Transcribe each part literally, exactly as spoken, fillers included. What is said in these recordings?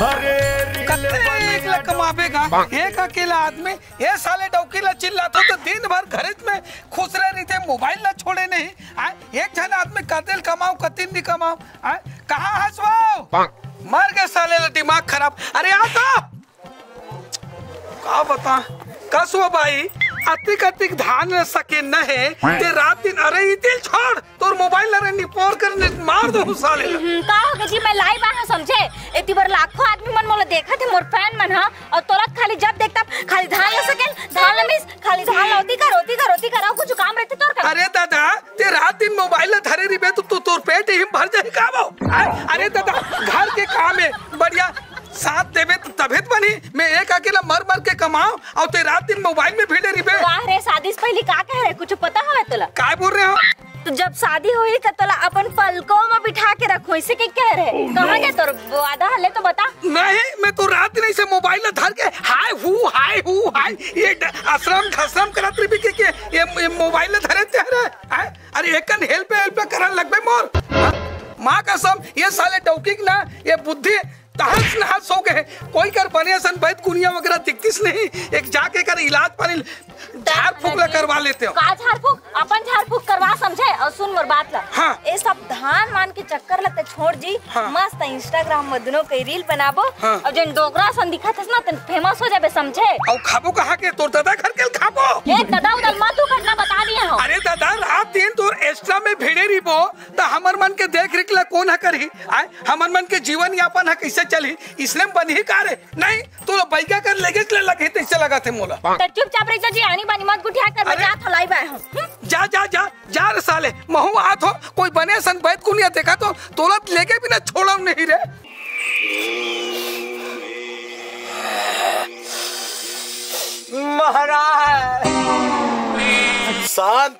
कतेक ला कमाबे गा? एक अकेला आदमी, ए साले डौकी ला चिल्लाथो त दिन भर घरेच में खुसरे रहिथे, मोबाइल ला छोड़े नहीं। आ, एक झन आदमी कतेक कमाओ, कतिन नहीं कमाओ। आ, कहाँ हस वो? मर गे साले ला दिमाग खराब। अरे आ तो। का बता, कस वो बाई, अतिक अतिक धान ल सके न हे, ते रात दिन, अरे इतिल छोड़, तोर मोबाइल ल रे निपोर कर ने मार दो साले ल। हम्म, का हो गे जी, मैं लाइव आए हूँ समझे, एती बर लाखों आदमी मन मोला देखत हे, मोर फैन मन हा, और तोला खाली जब देखता खाली धान ल सके, धान ल मिस, खाली धान ल ओती कर, ओती कर, ओती कर, और कुछ काम रहते तोर कर। अरे दादा, ते रात दिन मोबाइल ल धरे रिबे तो, तो तोर पेट ही भर जाही का वो? आ, अरे दादा, घर के काम है, बढ़िया साथ देबे त तभे त बनही। मैं एक अकेला मर मर के कमाओ और ते रात दिन मोबाइल में भिड़े रिबे। वाह रे, शादी से पहले का कह रहे, कुछ पता हवे तोला? काय बोल रहे हो? तो जब शादी होही त तोला अपन पलकों में बिठा के रखो, इसे के कह रहे? कहाँ गए तोर वादा हले तो बता। नहीं, मैं तो रात दिन ऐसे मोबाइल में धर के हाय हू, हाय हू, हाय, ये ड-, असरम ढसरम करत रही के, के ये, ये मोबाइल में धरे ते रहे। हाय? अरे एकन हेल्प हेल्प करन लगबे मोर। हाँ? माँ कसम, ये साले डौकी के ना, ये बुद्धि तहस नहस हो गए। कोई कर बने असन बैत कुनिया वगैरह दिखतिस नहीं। एक जाके कर इलाज पानी झाड़ फूक ला करवा लेते हो। का झाड़ फूक? अपन झाड़ फूक करवा समझे। और सुन मोर बात ला। हाँ। ये सब धान मान के चक्कर लगते छोड़ जी। हाँ। मस्त Instagram में दोनों के रील बनाबो। हाँ। और जन डोकरा सन दिखत हस ना, तन फेमस हो जाबे समझे। और खाबो कहाँ के? तोर दादा घर के खाबो। ए दादा उदल मत तू घटना बता दिया हो। अरे दादा, रात दिन तोर Insta में भिड़े रहिबो, त हमर मन के देख रेख ला कोन ह करही? आय, हमर मन के जीवन यापन ह कैसे चलही? इसने बनही का रे? नहीं, तोला बैगा कर लेगे ले लगे तैसे लगत हे मोला। त चुपचाप रह जा जी, आनी बानी मत गुठिया कर, मैं अरे। जात हो लाई बाय हो। हम्म? जा, जा, जा, जा रे साले, महू आत हो, कोई बने सन बैत कुनिया देखा तो तोला लेगे बिना छोड़व नहीं रे। महाराज। शांत,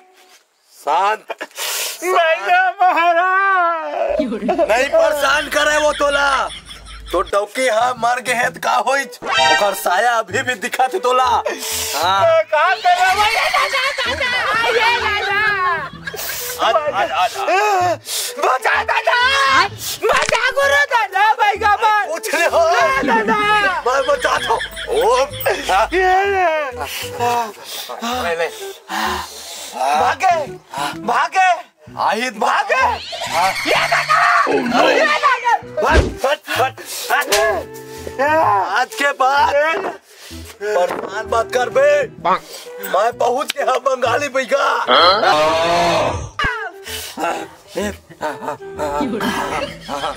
शांत। भैया महाराज। नहीं परेशान करे वो तोला। तो डौकी हा मर गे हे त का होइच? ओकर साया अभी भी दिखत हे तोला। हाँ। का करे भैया दादा, दादा, ये दादा। आज, आज, आज, आज। बचा दादा। बचा गुरु दादा, भाई का बात। पूछ ले हो। दादा। मैं बचा दो। ओ। ये ले। नहीं, नहीं। भागे, भागे। आहित भागे। ये दादा। ये दादा। हट, हट, हट। आज के बाद परेशान मत कर बे। मैं पहुंच गया बंगाली बैगा।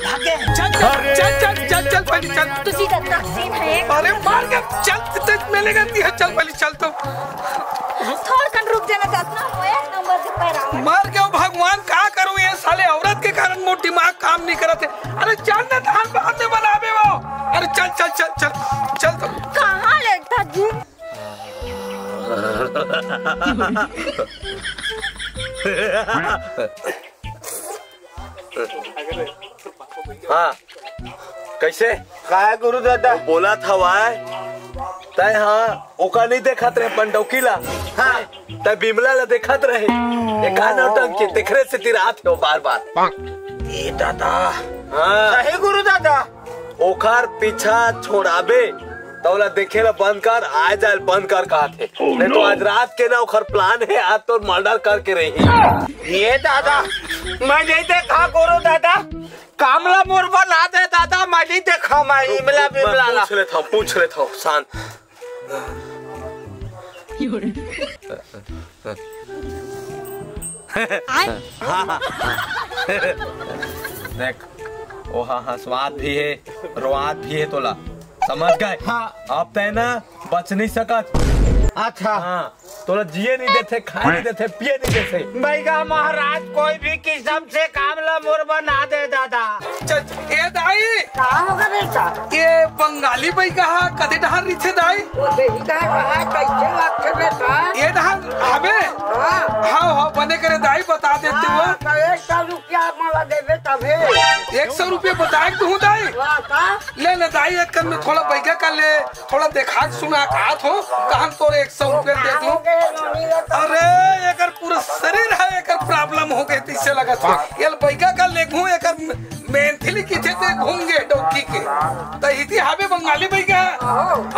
भागे। चल, चल, चल, चल, चल, पहले चल। तुझी का तकसीम है। अरे मार के चल, तेज मिलेगा नहीं है, चल पहले चल तो। थोड़ कन रुक जाना चाहता हूँ, एक नंबर से पैरावट। मर गयो भगवान, का करूँ ये साले औरत के कारण मोर दिमाग काम नहीं करत है। अरे चल ना, धान बाद में बनाबे वो। अरे चल, चल, चल, चल, चल तो। कहाँ लेटा जी? हाँ। कैसे? काय गुरु दादा? बोला था वाय। तय हाँ, ओका नहीं देखत रहे पंडौकी ला। हाँ। तय बिमला ला देखत रहे। ये का नौटंकी, तेखरे से तिरात हो बार बार। ए दादा। हाँ। सही गुरु दादा। ओखर पीछा छोड़ाबे, त ओला देखे ला बंद कर, आए जाए बंद कर कहत हे। नहीं तो आज रात के ना ओखर plan हे, आज तोर murder करके रही। ये दादा, मैं नहीं देखा गुरु दादा, काम ला मोर बना दे दादा, मैं नहीं देखा, मैं इमला मैं बिमला ला। पूछ लेता हूँ, पूछ लेता हूँ, शांत। देख, ओहा हंसवात भी हे, रोआत भी हे तोला, समझ गए? हाँ। अब तय ना बच नहीं सकत। अच्छा। हाँ, तोला जिए नहीं देथे, खाए नहीं देथे, पिए नहीं देथे। बैगा महाराज कोई भी किस्म से काम ला मोर बना दे दादा। चल, ए दाई। का होगा बेटा? ये बंगाली बैगा हा, कदे डहार रिथे दाई? वो देही का कहा, कैसे लागथे बेटा? ये डहार आबे? हाँ। हाँ, हाँ, बने करे दाई, बता देते हुआ। हाँ, तो एक सौ रुपया मला देबे तो एक सौ रुपया बताए के दूँ दाई। ले ना दाई, एक कन में थोड़ा बैगा का ले, थोड़ा देखा सुना के आत हो, कहन तोरे एक सौ रुपया दे दूँ। अरे, एकर पूरा शरीर है, एकर problem हो गए, तैसे लगत हो। ये बैगा का ले घूँ, एकर मेंथली किथे ते घूंगे डौकी के। त इति हाबे बंगाली बैगा।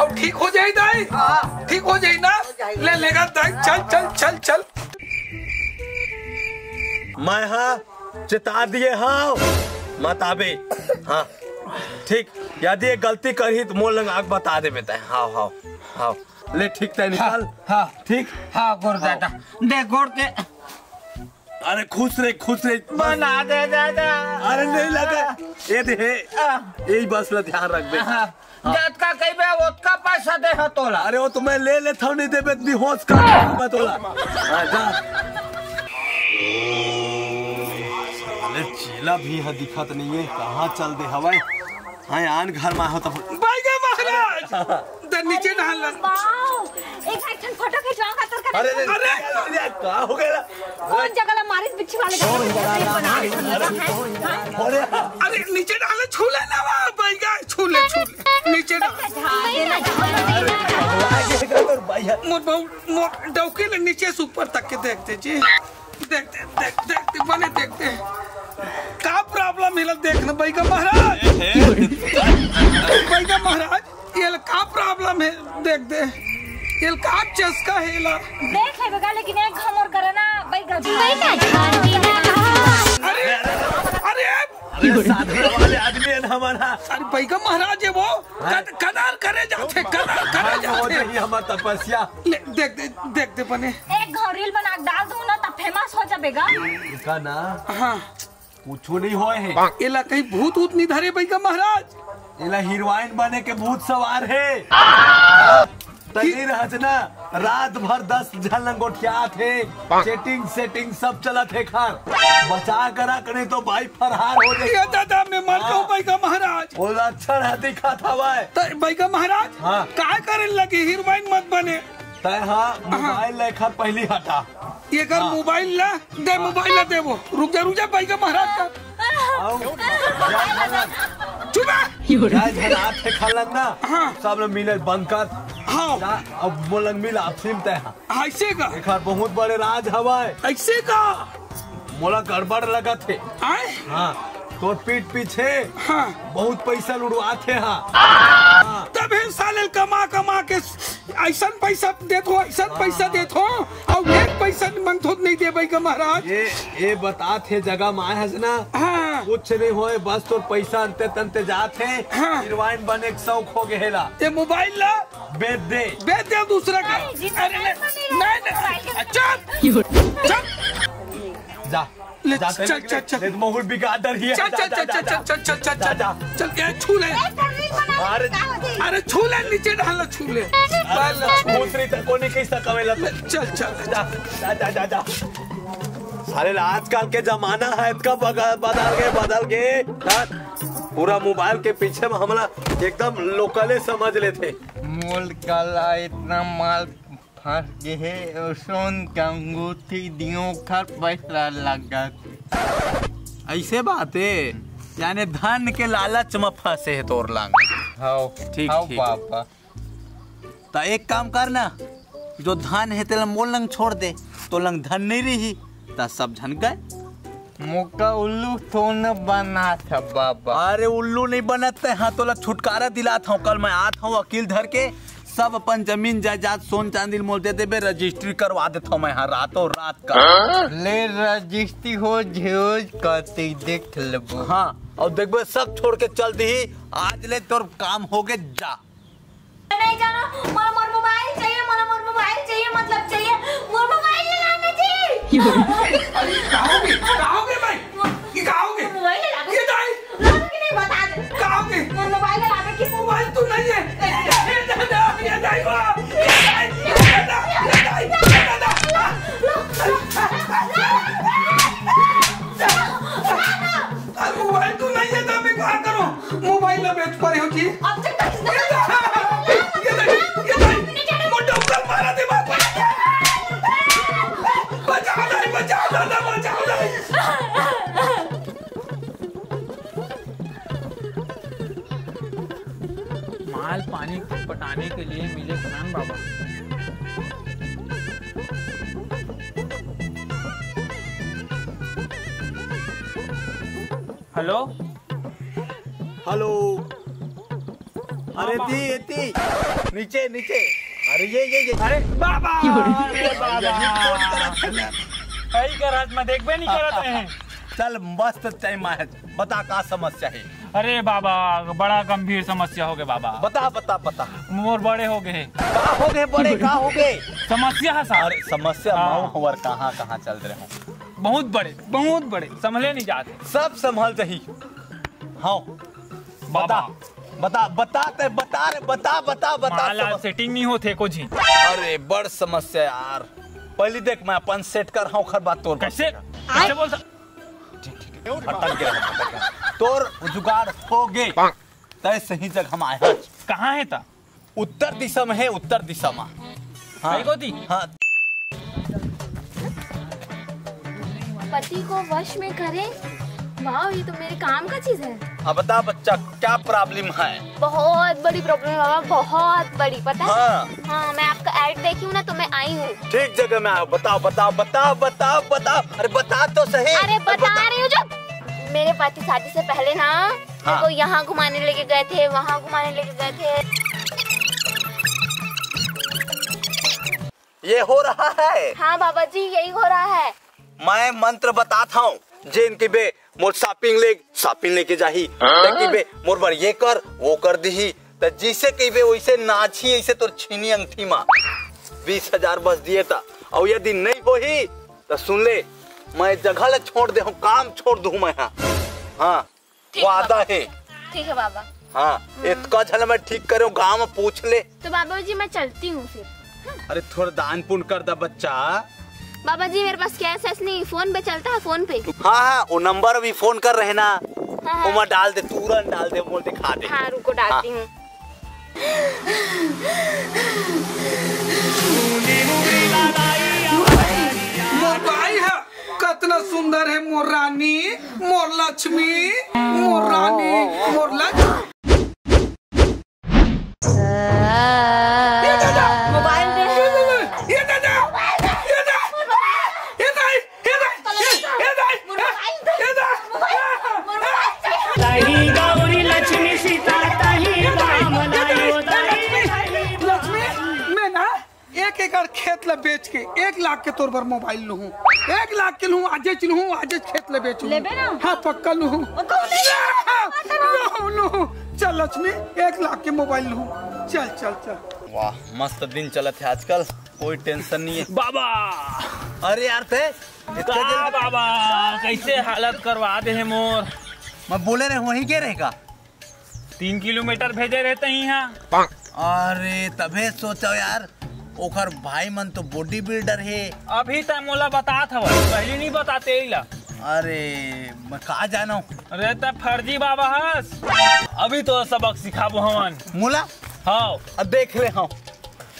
अब ठीक हो जाई दाई, ठीक हो जाई ना। ले लेगा दाई, चल, चल, चल, चल। मैं हा चेता दिए हव, मत आबे। हाँ, ठीक, यदि ये गलती करही त मोर लंग आके बता देबे तैं। हाँ, हाँ, हाँ, ले ठीक तैं निकल। हाँ। ठीक। हाँ, गोड़ दादा, दे गोड़ के। अरे खुश रहे, खुश रहे। बना दे दादा। अरे नहीं लगा, ये दे हे, आ। यही बस ला ध्यान रखबे। हाँ। जतका कहिबे ओतका पैसा दे ह तोला। अरे वो तो मैं ले लेत हव, नहीं देबे त बेहोश कर दूंगा तोला। हाँ, जा। साले चेला भी ह दिखत नहीं है, कहाँ चल दे हवय? हाँ, आन घर में हो तो। बैगा महाराज, द नीचे नहा लन। वाओ, एक भाई ठन फोटो खिंचवाओ का तोर का। अरे, अरे, अरे, अरे, का हो गया? कौन जगह ला मारिस बिच्छू वाले जगह? अरे, अरे, नीचे डाले, छू ले ना, वाह, बैगा, छू ले, छू ले, नीचे डाल। मोर बहू, मोर डौकी ले नीचे से ऊपर तक के देख दे जी, देख दे, देख, देख दे, बने देख दे। का problem है ला देख ना, बैगा महाराज, बैगा महाराज। ये ला का problem है? देख दे, ये ला का चस्का है ला? देख लेबे गा, लेकिन एक घमोर करे ना, बैगा। बैगा झांटी ना। अरे, अरे, अरे, साधना वाले आदमी है ना हमारा। अरे, बैगा महाराज है वो, हाँ। कद-, कदर करे जाथे, कदर करे हाँ, वो जाथे। नहीं हमार तपस्या। ले, देख दे, देख दे बने। एक घौं reel बना के डाल दूं ना, तब famous हो जाबे गा। इनका ना हाँ। कुछू नहीं होए हे। एला कहीं भूत ऊत नहीं धरे बैगा महाराज? एला हीरोइन बने के भूत सवार हे। तनी रहच ना, रात भर दस झन लंगोटियात हे, chatting setting सब चलत हे खान। बचा के रख, नहीं तो भाई फरहार हो जाई। ये दादा, मैं मर जाऊं हाँ। बैगा महाराज। वो लक्षण है दिखात हवय। त बैगा महाराज, हाँ। काय करे लगे हीरोइन मत बने? तय हाँ, हाँ। मोबाइल ला एखर पहली हटा। एकर हाँ। मोबाइल ला दे, हाँ। मोबाइल ला देबो। रुक जा, रुक जा, बैगा महाराज का। आओ। चुप है। जय झन आथे खालन ना, हाँ। सब लोग मिले बंद कर। हाँ। जा, अब मोलंग मिला, अब सिम तय हाँ। ऐसे का? एकर बहुत बड़े राज हवाए। ऐसे का? मोला गड़बड़ लगत हे। आए? हाँ, तोर पीठ पीछे हाँ। बहुत पैसा लुड़वात हे, हाँ। हाँ। तबे साले कमा कमा के ऐसन पैसा देत हो, ऐसन हाँ। पैसा देत हो, अउ एक पैसा मन थोत नहीं देबै का महाराज। ये, ये बतात हे जगह में आए हस ना, हाँ। कुछ नहीं होए, बस तोर पैसा अंते तंते जात हे, हाँ। हीरोइन बने के शौक हो गए ला। ये मोबाइल ला बेच दे। बेच दे दूसरा का। नहीं जी, अरे, नहीं, मोबाइल नहीं, नहीं, नहीं, चुप। चुप। जा। ले, जा, चल, चल, चल। ले, महुर बिगाड़ डर ही है। चल, जा, चल, जा, चल, जा, चल, जा। चल, चल, चल, जा, चल। जा। चल, ये छू ले। ए, कर reel बना, अरे, का होती? अरे, छू ले, नीचे डाल, छू ले। अरे, डाल, छू। दूसरी तक कोनी कैसा कवेला तू। ले, चल, चल, जा, जा, जा, जा, जा। साले, आजकल के जमाना है, इतका बग-, बदल गए, बदल गए। हाँ? पूरा मोबाइल के पीछे में हमला एकदम लोकले समझ लेथे। मोल काला इतना माल फंस गे हे, अउ सोन के अंगूठी दियो खर पैसा लगत। ऐसे बात हे, यानी धन के लालच में फंसे हे तोर लंग। हव, ठीक, हव ठीक। बाबा। त एक काम कर ना, जो धन हे तेला मोर लंग छोड़ दे, तो लंग धन नहीं रही, त सब झन गए। मोका उल्लू तो न बनात ह बाबा। अरे उल्लू नहीं बनत हे, हाँ तोला छुटकारा दिलात हूँ। कल मैं आत हूँ वकील धर के, सब अपन जमीन जायदाद सोन चांदी मोल दे देबे, रजिस्ट्री करवा देत हूँ मैं हाँ रातों रात का। ले रजिस्ट्री हो झोज करते देख लेबो। हाँ और देखबे सब छोड़ के चल दी, आज ले तोर काम हो गए जा। नहीं जानो, मोला मोर मोबाइल चाहिए, मोला मोर मोबाइल चाहिए, मतलब चाहिए, मोर मोबाइल ले लाना जी। अरे, का हो गे? का हो गे भाई? ये का हो गे? मोबाइल ले लाना। ये दाई। लाना कि नहीं बता दे। का हो गे? मोर मोबाइल ले लाना कि मोबाइल तो नहीं है। ये दादा, ये दाई बा। ये दाई, ये दादा, ये दाई, ये दादा। अरे मोबाइल तो नहीं है, तो मैं का करूं? मोबाइल ला बेच परे हो जी। अब तक ये दा, ये दा, ये दा, मोर डौकल मारा दे बाप। बचाओ दाई, बचाओ दादा, बचाओ दाई। आज पानी पटाने के लिए मिले खान बाबा। हेलो। हेलो। अरे दी, दी। नीचे, नीचे। अरे ये, ये, ये। अरे बाबा, अरे बाबा। यही करत मैं देखबे नहीं करत रहे। चल, मस्त टाइम आए। बता, का समस्या है? अरे बाबा, बड़ा गंभीर समस्या हो गए बाबा। बता, बता, बता। मोर बड़े हो गए। का हो गए बड़े, का हो गए? समस्या है साहब। अरे समस्या हाँ। माऊ हवर कहाँ, कहाँ चल रहे हो? बहुत बड़े, बहुत बड़े, संभले नहीं जाते। सब संभल जही। हाँ। बाबा। बता, बता, बता, ते बता रे, बता, बता, बता, माला समझ- सेटिंग नहीं होते कुछ ही। अरे बड़ समस्या यार। पहले देख, मैं अपन सेट कर रहा हूँ, खर बात तोर कैसे? कैसे बोल सक- ठीक, ठीक, ठीक। अटक गया, अटक गया। तोर जुगाड़ हो गए। तय सही जगह हम आए हच। कहाँ है ता? उत्तर दिशा में है, उत्तर दिशा में। हाँ। कई गोती? हाँ। पति को वश में करें। वाह, ये तो मेरे काम का चीज है। अब बता बच्चा, क्या प्रॉब्लम है? बहुत बड़ी प्रॉब्लम है बाबा, बहुत बड़ी। पता है? हाँ। हाँ, मैं आपका एड देखी हूँ ना, तो मैं आई हूँ। ठीक जगह में आयो। बताओ, बताओ, बताओ, बताओ, बताओ। अरे बता तो सही। अरे बता रही हूँ जो मेरे पति शादी से पहले ना हाँ। मेरे को यहाँ घुमाने लेके गए थे, वहाँ घुमाने लेके गए थे। ये हो रहा है। हाँ बाबा जी, यही हो रहा है। मैं मंत्र बताता हूँ, जेन की बे मोर शॉपिंग ले, शॉपिंग लेके जाही, हाँ? कि बे मोर बर ये कर, वो कर दीही, त जिसे कहिबे वैसे नाची, ऐसे तोर छीनी अंगठी मा बीस हजार बस दिए त, और यदि नहीं होही त सुन ले, मैं जगह ला छोड़ दे हूँ, काम छोड़ दूँ मैं। हाँ, हाँ। ठीक वादा बाबा। है। ठीक है बाबा। हाँ, हम्म। इतका झन मैं ठीक करे हूँ, गाँव में पूछ ले। तो बाबा जी, मैं चलती हूँ फिर। अरे थोड़ा दान पुण्य कर दा बच्चा। बाबा जी, मेरे पास कैश ऐश नहीं, फोन पे चलता है, फोन पे। हाँ हाँ, वो नंबर अभी फोन कर रहे ना, हाँ, हाँ। ओमा डाल दे, तुरंत डाल दे, बोल दिखा दे। हाँ, रुको, डालती हूँ। मोर बाई है, कतना सुंदर है मोर रानी, मोर लक्ष्मी, मोर रानी, मोर लक्ष्मी। ये दादा! मोबाइल दे। ये दादा! ये दादा! ये दाई! ये दाई! ये दाई! ये दाई! ताही गौरी लक्ष्मी सीता, ताही राम लायो दाई। लक्ष्मी, मैं ना एक एकड़ खेत ला बेच के एक लाख के तोर बर मोबाइल लूहूं। एक लाख के लूहूं, आजेच लूहूं, आजेच खेत ला बेचूं। लेबे ना? हाँ, पक्का लूहूं। ओ, कहूं नहीं। लूहूं, लूहूं। चल लक्ष्मी, एक लाख के मोबाइल लूहूं। चल, चल, चल। वाह, मस्त दिन चलत है आजकल, कोई टेंशन नहीं है। बाबा! अरे यार, ते इतना का जल्दी बाबा, कैसे हालत करवा दे है मोर। मैं बोले रहे, वहीं के रहेगा। तीन किलोमीटर भेजे रहते ही यहाँ। अरे, तभे सोचो यार, ओकर भाई मन तो बॉडी बिल्डर हे। अभी तय मोला बतात हवय, पहली नहीं बताते ही ला। अरे, मैं का जानव? अरे, तय फर्जी बाबा हस। अभी तो सबक सिखाबो हमन। मोला? हाँ। अब देख ले, हाँ।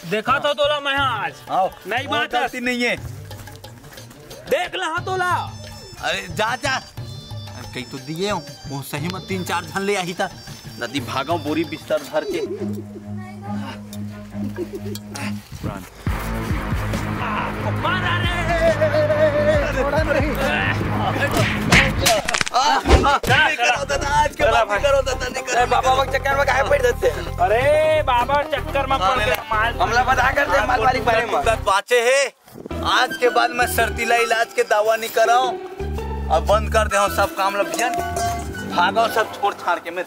देखा तो तोला मैं आज। आओ। नहीं मोर बात है। गलती नहीं है। देख ला हाँ तोला। अरे जा, जा। अरे कहीं तो दिए हो, वो सही में तीन चार झन ले आही था। नदी भागो बोरी बिस्तर धर के। मारा रे। छोड़ा नहीं। आ, आ, नहीं करो दादा, आज के बाद नहीं करो दादा, नहीं करो, अरे बाबा, बाबा चक्कर में काहे पड़ जाते हैं? अरे बाबा चक्कर में पड़ गए, माल हमला बता कर दे, माल वाली बारे में। बात बाचे है, आज के बाद मैं सर्दीला इलाज के दवा नहीं कराऊं। अब बंद कर दे हूं सब काम ल भियन। भागो सब छोड़ छाड़ के मैं।